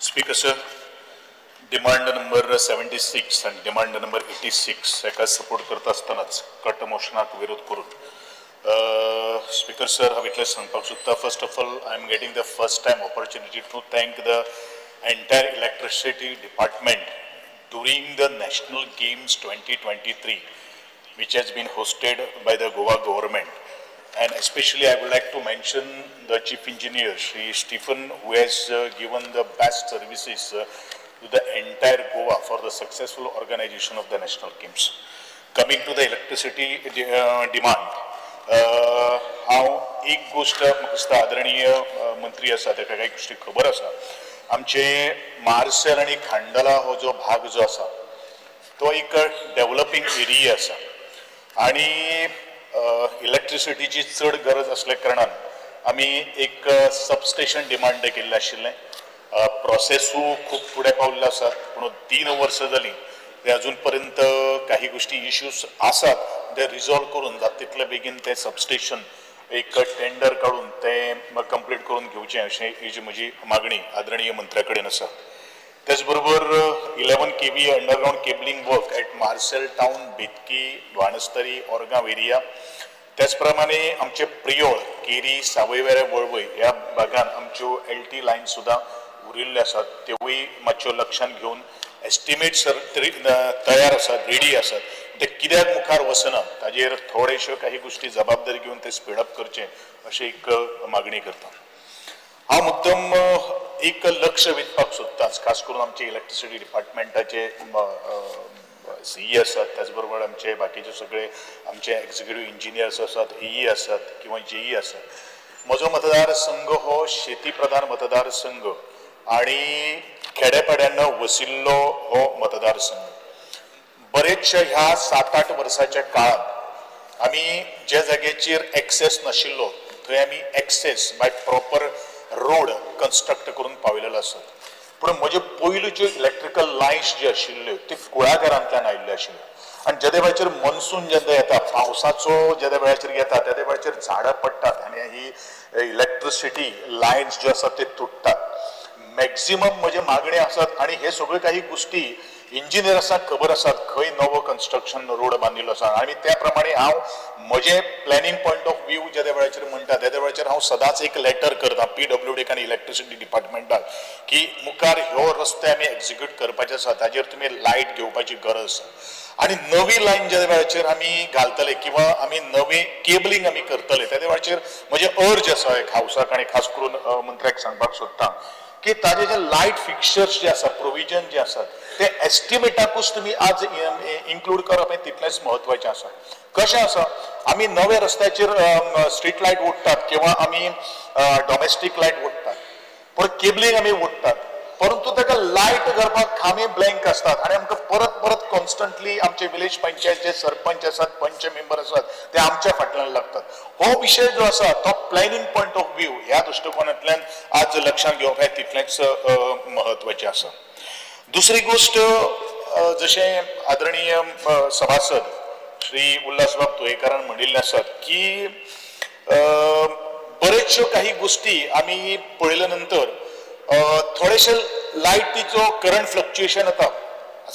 Speaker sir, demand number 76 आनी demand number 86 हेका support करता आसतनाच कट मोशनाक विरोध करून स्पीकर सर, हांव इतलें सांगपाक सोदता. First of all, I am getting the first time opportunity to thank the entire electricity department during the National Games 2023, which has been hosted by the Goa government. And especially I would like to mention the Chief Engineer, Shri Stephen, who has given the best services to the entire Goa for the successful organization of the National Games. Coming to the electricity demand, हांव एक गोश्ट म्हाका दिसता आदरणीय मंत्री आसा ताका कांय गोश्टी खबर आसा. आमचे मार्सेल आनी खांडला हो जो भाग जो आसा तो एक डेव्हलपींग एरिया आसा आनी इलेक्ट्रिसिटीची चड गरज आसल्या कारणान आमी एक सबस्टेशन डिमांड केल्लें आशिल्लें. प्रोसेसूय खूब फुडें पावल्ले आसात, पूण 3 वर्सां जालीं ते अजून पर्यंत काही गोश्टी इश्यूज आसात ते रिजॉल्व करून जाता तितले बेगीन तें सबस्टेशन एक टेंडर काडून तें कंप्लीट करून घेवचें अशें ही जी म्हजी मागणी आदरणीय मंत्र्या कडेन आसा. त्याच बरोबर 11 kV underground cabling work at Marcel town, Betki, Banastari, Orgaon area. त्याच प्रमाणे आमचे प्रियोळ, केरी, सावयवेरें, वळवय ह्या भागान आमच्यो LT line सुद्दां उरिल्ल्यो आसात, त्योय मातश्यो लक्षांत घेवन एस्टिमेट सर तरी तयार आसात, रेडी आसात, ते कित्याक मुखार वचना ताजेर थोडेश्यो काही गोश्टी जबाबदारी घेवन ते स्पीडअप करचें अशें एक मागणी करता. हांव मुद्दम एक लक्ष वेधपाक सोदताच, खास करून आमचे इलेक्ट्रिसिटी डिपार्टमेंटाचे सीई आसात, त्याच बरोबर आमचे बाकीचे सगळे आमचे एक्झिक्युटीव इंजिनियर्स आसात, एई आसात किंवा जेई आसात. म्हजो मतदारसंघ हो शेती प्रधान मतदारसंघ आनी खेडेपाड्यांना वसिल्लो हो मतदारसंघ. बरेचशे ह्या 7-8 वर्साच्या काळांत आमी ज्या जाग्याचेर एक्सेस नाशिल्लो थंय आमी access by proper road construct करून पावयलेलो आसात. पूण म्हजे पयल्यो ज्यो इलेक्ट्रिकल लायन्स ज्यो आशिल्ल्यो त्यो कुळागरांतल्यान आयिल्ल्यो आशिल्ल्यो आनी जेदे वेळाचेर मॉन्सून जेन्ना येता, पावसाचो जेदे वेळाचेर येता तेदे वेळाचेर झाडां पडटात आनी ही इलेक्ट्रिसिटी लायन्स ज्यो आसात ते तुट्टात. मॅक्झिमम म्हजे मागणे आसात आनी हे सगळ्यो काही गोश्टी इंजिनियर्सांक खबर आसात खंय नवो कन्स्ट्रक्शन रोड बांदिल्लो आसा आनी त्या प्रमाणे हांव म्हजें प्लॅनिंग पॉयंट ऑफ व्यू जेदे वेळाचेर म्हणटा तेदे वेळाचेर हांव सदांच एक लेटर करता PWD आनी इलेक्ट्रिसिटी डिपार्टमेंटाक की मुखार ह्यो रस्ते आमी एक्झिक्यूट करपाचे आसा ताजेर तुमी लायट घेवपाची गरज आसा. आनी नवी लायन ज्या वेळाचेर आमी घालतले किंवा आमी नवी केबलिंग आमी करतले तेदे वेळाचेर म्हजें अर्ज आसा एक हावसाक आनी खास करून मंत्र्याक सांगपाक सोदता की ताजे जे लायट फिक्चर्स जे आसा, प्रोविजन जे आसात ते एस्टिमेटाकूच तुमी आज इन्क्लूड करप हें तितलेंच म्हत्वाचें आसा. कशें आसा, आमी नव्या रस्त्याचेर स्ट्रीट लायट ओडटात किंवा आमी डॉमेस्टीक लायट ओडटात, पूण केबलिंग आमी ओडटात, परंतु ताका लायट करपाक खांबे ब्लँक आसतात आनी आमकां परत परत कॉन्स्टंटली आमचे विलेज पंचायतचे सरपंच आसात, पंच मेंबर आसात ते आमच्या फाटल्यान लागतात. हो विशय जो आसा तो प्लॅनिंग पॉयंट ऑफ व्यू ह्या दृश्टिकोनांतल्यान आज लक्षांत घेवप हें तितलेंच म्हत्वाचें आसा. दुसरी गोश्ट, जशें आदरणीय सभासद श्री उल्हासबाब तुयेकारान म्हणिल्लें आसात की बरेचश्यो काही गोश्टी आमी पळयल्या नंतर थोडेशे लायटीचो करंट फ्लक्च्युएशन येता.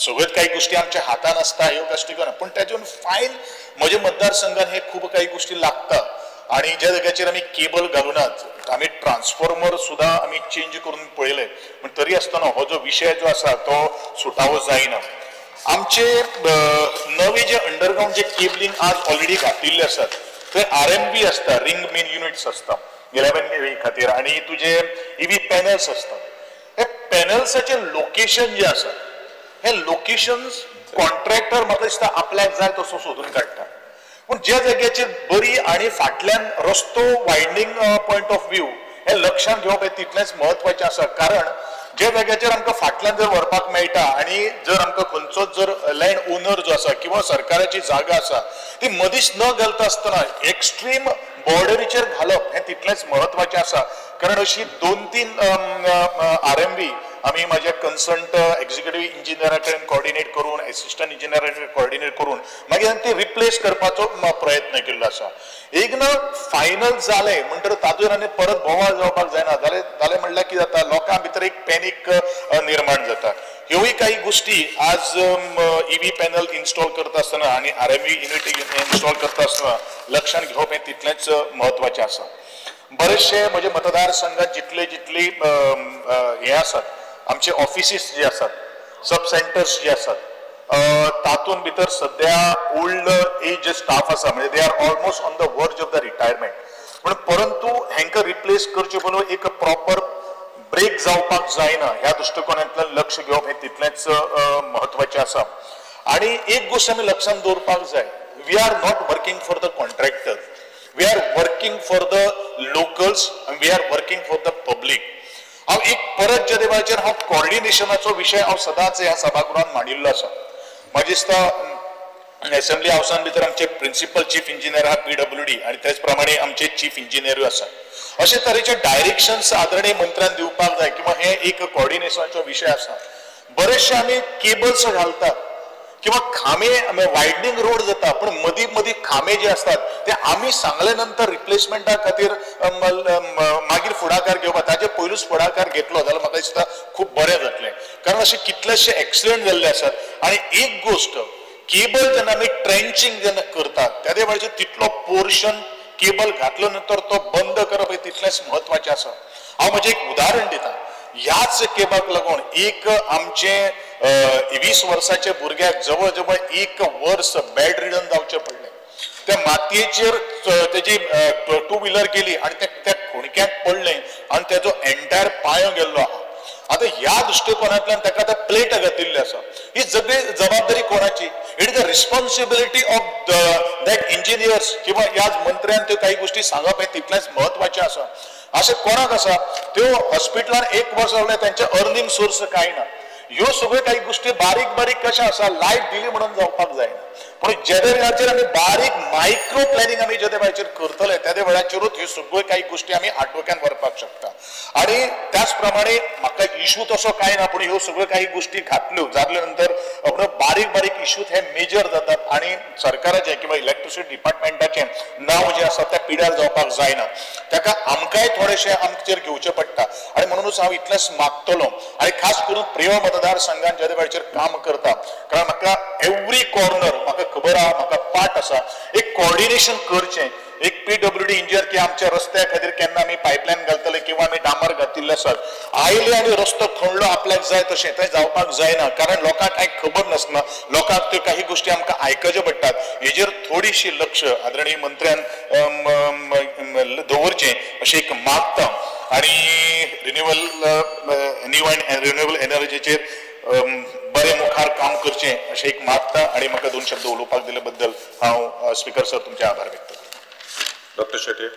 सगळ्योच काही गोश्टी आमच्या हातान आसता ह्यो गोश्टी करा, पूण तातूंत फायन म्हज्या मतदारसंघान हे खूब काही गोश्टी लागता आनी ज्या जाग्याचेर आमी केबल घालुनात, आमी ट्रान्सफॉर्मर सुद्दां आमी चेंज करून पळयले, पूण तरी आसतना हो जो विशय जो आसा तो सुटावो जायना. आमचे नवे जे अंडरग्रावंड जे केबलिंग आज ऑलरेडी घातिल्ले आसात थंय RMB आसता, रिंग मेन युनिट्स आसता 11 kV खातीर आनी तुजे EV panels आसतात. हे पॅनल्साचे लोकेशन जे आसा हे लोकेशन कॉन्ट्रॅक्टर म्हाका दिसता आपल्याक जाय तसो सोदून काडटा, पूण ज्या जाग्याचेर बरी आनी फाटल्यान रस्तो वायडनींग पॉयंट ऑफ व्यू हे लक्षांत घेवप हें तितलेंच म्हत्वाचें आसा. कारण ज्या जाग्याचेर आमकां फाटल्यान जर व्हरपाक मेळटा आनी जर आमकां खंयचोच जर लँड ओनर जो आसा किंवा सरकाराची जागा आसा ती मदींच न घालता आसतना एक्स्ट्रीम बॉर्डरीचेर घालप हें तितलेंच म्हत्वाचें आसा. कारण अशी 2-3 RMB आमी म्हाज्या कन्सर्न्ट एक्झिक्युटीव इंजिनियरा कडेन कॉर्डिनेट करून, एसिस्टंट इंजिनियरा कडेन कॉर्डिनेट करून मागीर आमी ते रिप्लेस करपाचो प्रयत्न केल्लो आसा. एक ना फायनल जालें म्हणटर तातूंत आनी परत बोवाळ जावपाक जायना. जालें म्हणल्यार कितें जाता, लोकां भितर एक पॅनीक निर्माण जाता. ह्योय काही गोष्टी आज ईव्ही पॅनल इन्स्टॉल करता आसतना आनी आरएमयू युनिट इन्स्टॉल करता आसतना लक्षात घेवप हें तितलेंच म्हत्वाचें आसा. बरेचशे म्हजे मतदारसंघात जितले जितली हे आसात आमचे ऑफिसीस जे आसात, सब सेंटर्स जे आसात, तातूंत भितर सद्या ओल्ड एज स्टाफ आसा, म्हणजे they are almost on the verge of the retirement. पूण परंतु हेंकां रिप्लेस करचे पयलीं एक प्रॉपर ब्रेक जावपाक जायना ह्या दृश्टिकोनांतल्यान लक्ष घेवप हें तितलेंच म्हत्वाचें आसा. आनी एक गोश्ट आमी लक्षांत दवरपाक जाय, we are not working for the contractor, we are working for the locals and we are working for the public. हांव एक परत ज्या वेळाचेर हांव कॉर्डिनेशनाचो विशय हांव सदांच ह्या सभागृहांत मांडिल्लो आसा. म्हाका दिसता एसेंब्ली हावसान भितर आमचे प्रिन्सिपल चीफ इंजिनियर आहा PWD आनी त्याच प्रमाणे आमचे चीफ इंजिनियरूय आसा. अशे तरेचे डायरेक्शन्स आदरणीय मंत्र्यान दिवपाक जाय किंवा हे एक कॉर्डिनेशनाचो विशय आसा. बरेचशे आमी केबल्स घालतात किंवा खांबे वायडनिंग रोड जाता, पण मदीं मदीं खांबे जे आसतात ते आमी सांगले नंतर रिप्लेसमेंटा खातीर मागीर फुडाकार घेवपाक, ताजे पयलूच फुडाकार घेतलो जाल्यार म्हाका दिसता खूब बरें जातलें. कारण अशे कितलेशे एक्सिडंट जाल्ले आसात. आनी एक गोश्ट, केबल जेन्ना आमी ट्रेंचिंग जेन्ना करतात त्या वेळाचेर तितलो पोर्शन केबल घातलो नंतर तो बंद करप हें तितलेंच म्हत्वाचें आसा. हांव म्हजें एक उदाहरण दिता. ह्याच केबाक लागून एक आमचे 20 वर्साच्या भुरग्याक जवळ जवळ 1 वर्स बेड रिडन जावचें पडलें. त्या मातयेचेर तेजी टू व्हिलर गेली आनी त्या खुणक्याक पडलें आनी तेजो एंटायर पांयो गेल्लो आहा. आतां ह्या दृश्टिकोनांतल्यान ताका आतां प्लेट घातिल्ली आसा. ही सगळी जबाबदारी कोणाची? It is the responsibility of that engineers किंवा ह्या मंत्र्यान त्यो काही गोष्टी सांगप हें तितलेंच म्हत्वाचें आसा. अशें कोणाक आसा त्यो हॉस्पिटलान 1 वर्स जालें तेंचे अर्निंग सोर्स कांय ना. ह्यो सगळ्यो काही गोष्टी बारीक बारीक कशें आसा, लायट दिली म्हणून जावपाक जायना, पूण जेदे वेळाचेर आमी बारीक मायक्रो प्लॅनिंग आमी जेदे वेळाचेर करतले तेदे वेळाचेरूच ह्यो सगळ्यो काही गोष्टी आमी आटोक्यान व्हरपाक शकता. आनी त्याच प्रमाणे म्हाका इशू तसो कांय ना, पूण ह्यो सगळ्यो काही गोष्टी घातल्यो जाल्या नंतर बारीक बारीक इशू हे मेजर जातात आनी सरकाराचें किंवा इलेक्ट्रिसिटी डिपार्टमेंटाचें नांव जें आसा त्या पिड्यार जावपाक जायना. ताका आमकांय थोडेशें आमचेर घेवचें पडटा. आनी म्हणूनच हांव इतलेंच मागतलो आनी खास करून प्रियोळ मतदारसंघान ज्या वेळाचेर काम करता, कारण म्हाका एवरी कॉर्नर म्हाका खबर आहा, म्हाका पाठ आसा, एक कॉर्डिनेशन करचें. एक PWD engineer की आमच्या रस्त्या खातीर केन्ना आमी पायपलायन घालतले किंवा आमी डांबर घातिल्ले आसात, आयले आनी रस्तो खणलो आपल्याक जाय तशें, तें जावपाक जायना. कारण लोकांक कांय खबर नासना, लोकांक त्यो काही गोष्टी आमकां आयकच्यो पडटात. हेजेर थोडीशी लक्ष आदरणीय मंत्र्यान दवरचें अशें एक मागता. आनी रिन्युएबल न्यू अँड रिन्युएबल एनर्जीचेर बरें मुखार काम करचें अशें एक मागता. आनी म्हाका 2 शब्द उलोवपाक दिले बद्दल हांव स्पीकर सर तुमचे आभार व्यक्त करता. डॉक्टर शेट्ये.